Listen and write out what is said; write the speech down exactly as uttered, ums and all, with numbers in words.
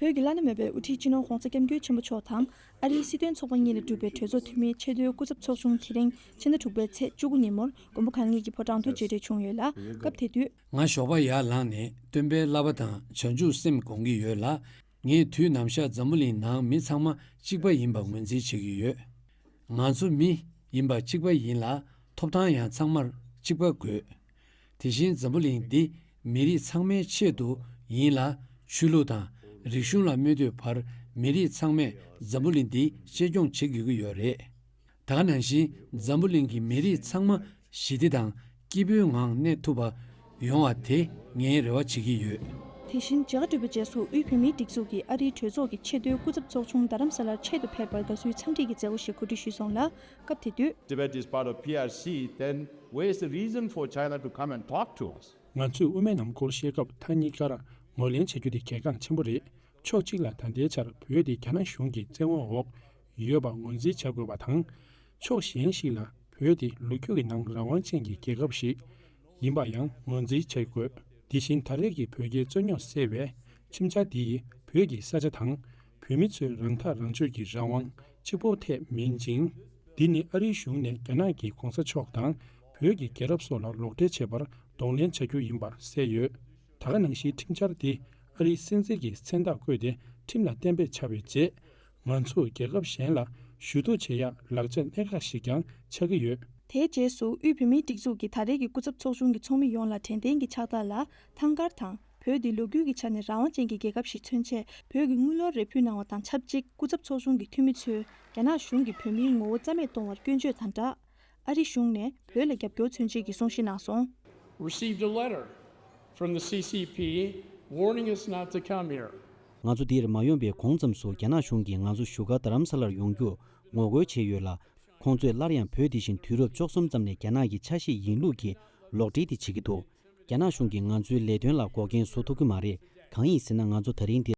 བོད་ཀྱི་བླ་ན་མེད་པའི་དབུ་ཁྲིད་སྤྱི་ནོར་༧གོང་ས་༧སྐྱབས་མགོན་ཆེན་པོ་མཆོག་དང་ཨ་རིའི་སྲིད་དོན་ཚོགས་པ་གཉིས་ལས་གྲུབ་པའི་གྲོས་ཚོགས་འཐུས་མིའི་ཆེས་མཐོའི་སྐུ་ཚབ་ཚོགས་ཆུང་དེ་རིང་ཕྱི་ཟླ་དྲུག་པའི་ཚེས་བཅུ་དགུ་ཉིན་མོར་མགོན་པོ་གང་ཉིད་ཀྱི་ཕོ་བྲང་དུ་མཇལ་འཕྲད་བྱུང་ཡོད་ལ། སྐབས་དེ་དུས། ང་ཞོགས་པ་ཡར་ལངས་ནས་སྟོན་པའི་བསླབ་པ་དང་བྱང་ཆུབ་སེམས་སྒོམ་གྱི་ཡོད་ལ། ངས་དུས་ནམ་ཞག་འཛམ་བུ་གླིང་ནང་མི་ཚང་མ་གཅིག་པ་ཡིན་པ་ངོས་འཛིན་བྱེད་ཀྱི་ཡོད། ང་ཚོ་མི་ཡིན་པ་གཅིག་པ་ཡིན་ལ། ཐོབ་ཐང་ཡང་ཚང་མར་གཅིག་པ་དགོས། དེ་བཞིན་འཛམ་བུ་གླིང་འདི་མི་རིགས་ཚང་མའི་ཆེད་དུ་ཡིན་ལ། ཆོས་ལུགས་དང་རིག་གཞུང་ལ་མི་ལྟོས་པར་མི་རིགས་ཚང་མས་འཛམ་བུ་གླིང་འདི་གཅེས་སྐྱོང་བྱེད་དགོས་ཀྱི་ཡོད་རེད། ད་ག་ནང་བཞིན་འཛམ་བུ་གླིང་གི་མི་རིགས་ཚང་མ་ཞི་བདེ་དང་སྐྱིད་པོའི་ངང་གནས་ཐུབ་པ་ཡོང་བ་དེ་ངས་རེ་བ་བྱེད་ཀྱི་ཡོད། དེ་བཞིན་མཇལ་ཁ་གྲུབ་པའི་རྗེས་སུ་དབུས་བོད་མིའི་སྒྲིག་འཛུགས་ཀྱི་ཨ་རིའི་གྲོས་ཚོགས་ཀྱི་ཆེས་མཐོའི་སྐུ་ཚབ་ཚོགས་ཆུང་རྡ་རམ་ས་ལར་ཆེད་དུ་ཕེབས་པར་དགའ་བསུའི་འཚམས་འདྲི་གི་མཛད་སྒོ་ཞིག་གོ་སྒྲིག་ཞུས་སོང་ལ། སྐབས་དེ་དུས། Tibet is part of P R C, then where is the reason for China to come and talk to us? ང་ཚོས་དབུ་མའི་ལམ་སྐོར་བཤད་སྐབས་མཐའ་གཉིས་ཀར་ངོས་ལེན་བྱ་རྒྱུ་དེ་གལ་འགངས་ཆེན་པོ་རེད། ཕྱོགས་གཅིག་ལ་ད་ལྟའི་ཆར་བོད་དེ་རྒྱ་ནག་གཞུང་གི་བཙན་དབང་འོག་ཡོད་པ་ངོས་འཛིན་བྱ་དགོས་པ་དང་། ཕྱོགས་གཞན་ཞིག་ལ་བོད་དེ་ལོ་རྒྱུས་ཀྱི་ནང་རང་དབང་ཅན་གྱི་རྒྱལ་ཁབ་ཞིག་ཡིན་པ་ཡང་ངོས་འཛིན་བྱེད་དགོས། དེ་བཞིན་ད་རེས་ཀྱི་བོད་རྒྱའི་རྩོད་རྙོག་སེལ་བའི་ཁྲིམས་འཆར་འདི་ཡིས་བོད་ཀྱི་ས་ཆ་དང་བོད་མི་ཚོའི་རང་ཐག་རང་གཅོད་ཀྱི་རང་དབང་གཅིག་པོ་ཐད་མིན་ཅིང་། འདི་ནི་ཨ་རིའི་གཞུང་ནས་རྒྱ་ནག་གི་གོང་ས་མཆོག་དང་བོད་ཀྱི་རྒྱལ་རབས་སོགས་ལ་ལོག་འགྲེལ་བྱེད་པར་གདོང་ལེན་བྱ་རྒྱུ་ཡིན་པར་གསལ་ཡོད། ད་ག་ནང་བཞིན་ཁྲིམས་འཆར་འདི་ཨ་རིའི་སྲིད་འཛིན་གྱི་མཚན་རྟགས་བཀོད་དེ་ཁྲིམས་ལ་གཏན་འབེབས་བྱ་བའི་རྗེས། ང་ཚོས་རྒྱལ་ཁབ་གཞན་ལ་ཞུ་གཏུག་བྱེད་ཡག་ལག་ཆ་གནད་འགག་ཞིག་ཀྱང་ཆགས་ཀྱི་ཡོད། དེའི་རྗེས་སུ་དབུས་བོད་མིའི་སྒྲིག་འཛུགས་ཀྱི་ད་རེས་ཀྱི་སྐུ་ཚབ་ཚོགས་ཆུང་གི་ཚོགས་མི་ཡོངས་ལ་དྲན་རྟེན་གྱི་ཕྱག་རྟགས་ལ་ཐང་དཀར་དང་། བོད་འདི་ལོ་རྒྱུས་ཀྱི་ཆ་ནས་རང་དབང་ཅན་གྱི་རྒྱལ་ཁབ་ཞིག་མཚོན་ཆེད་བོད་ཀྱི་དངུལ་ལོར་རེ་ཕུལ་གནང་བ་དང་ཆབས་ཅིག་སྐུ་ཚབ་ཚོགས་ཆུང་གི་འཐུས་མི་ཚོས་རྒྱ་ནག་གཞུང་གིས་བོད་མིའི་ངོ་བོ་རྩ་མེད་གཏོང་བར་སྐྱོན་བརྗོད་དང་སྦྲགས། ཨ་རི་གཞུང་ནས་བོད་ལ་རྒྱབ་སྐྱོར་མཚོན་ཆེད་ཀྱི་གསུང་བཤད་གནང་སོང་། Received a letter from the C C P warning us not to come here. ང་ཚོ་འདིར་མ་ཡོང་པའི་གོང་ཙམ་སུ་རྒྱ་ནག་གཞུང་གིས་ང་ཚོ་བཞུགས་སྒར་རྡ་རམ་ས་ལར་ཡོང་རྒྱུར་ངོ་རྒོལ་བྱས་ཡོད་ལ། ཁོང་ཚོས་སླར་ཡང་བོད་དེ་བཞིན་དུས་རབས་བཅུ་གསུམ་ཙམ་ནས་རྒྱ་ནག་གི་ཆ་ཤས་ཡིན་ལུགས་ཀྱི་ལོག་འགྲེལ་དེ་བྱེད་ཀྱི་འདུག་རྒྱ་ནག་གཞུང་གིས་ང་ཚོའི་ལས་དོན་ལ་འགོག་རྐྱེན་བཟོ་ཐུབ་ཀྱི་མ་རེད། གང་ཡིན་ཟེར་ན་ང་ཚོ་ད་རིང་འདིར།